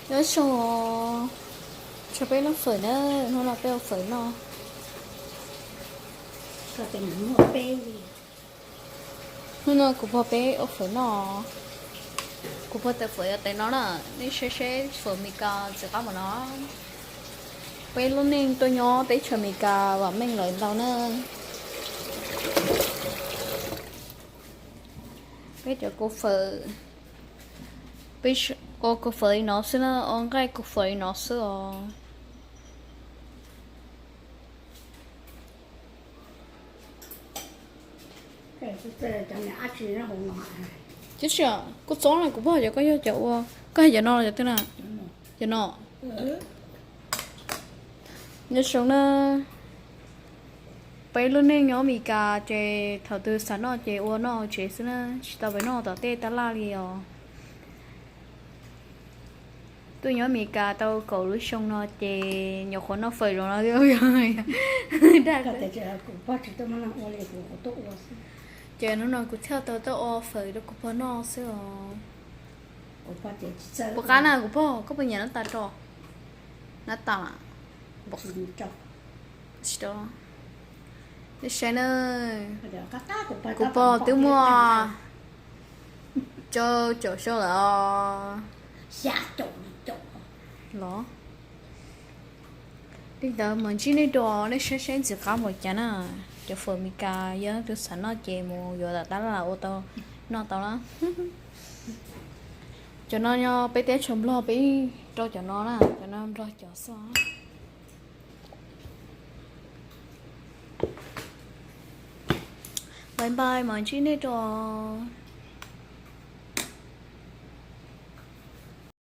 Nyob zoo, tshuav peb lub fawm na, hnub no peb ua fawm noj. Hnub no kuv pog peb ua fawm noj. Kuv pog tawm fawm yog tais no na, nej saib seb fawm Meskas txawv qab npaum no. Peb lub neej tuaj nyob teb chaws Amelikas vam meej lawm ntau na. Peb cov kuv fawm, peb ua kuv fawm li no xwb na, ua nqaij kuv fawm li no xwb os. Tiam sis kuv txob no kuv pom cov koj yog cov ua, koj hais cov no los cov twg na? Cov no. Nyob zoo na, peb lub neej nyob Amelikas ces thaum twg xav noj ces ua noj hauv tsev xwb na, tsis tau pes noj tom tej tab laj li os. Tuaj nyob Amelikas tau kaum lub xyoo no ces nyuam qhuav noj fawm zoo no. Ces hnub no kuv thiaj tau tuaj ua fawm rau kuv pog noj xwb os. Puas qab na kuv pog, koj puas nyiam nab tas tso? Nab tas. Nej saib na, kuv pog twb muaj rau caum xyoo lawm os. Los li ntawd mas ntsib nej dua, nej saib seb ntxim qab npaum cas na. Cov fawm Meskas yog leej twg xav noj ces mus yuav tom tab laj ua tau, noj tau na. Cov no yog peb teb chaws Nplog peb rau cov no na, cov no Nplog cov xwb. Bye bye, mas ntsib nej dua.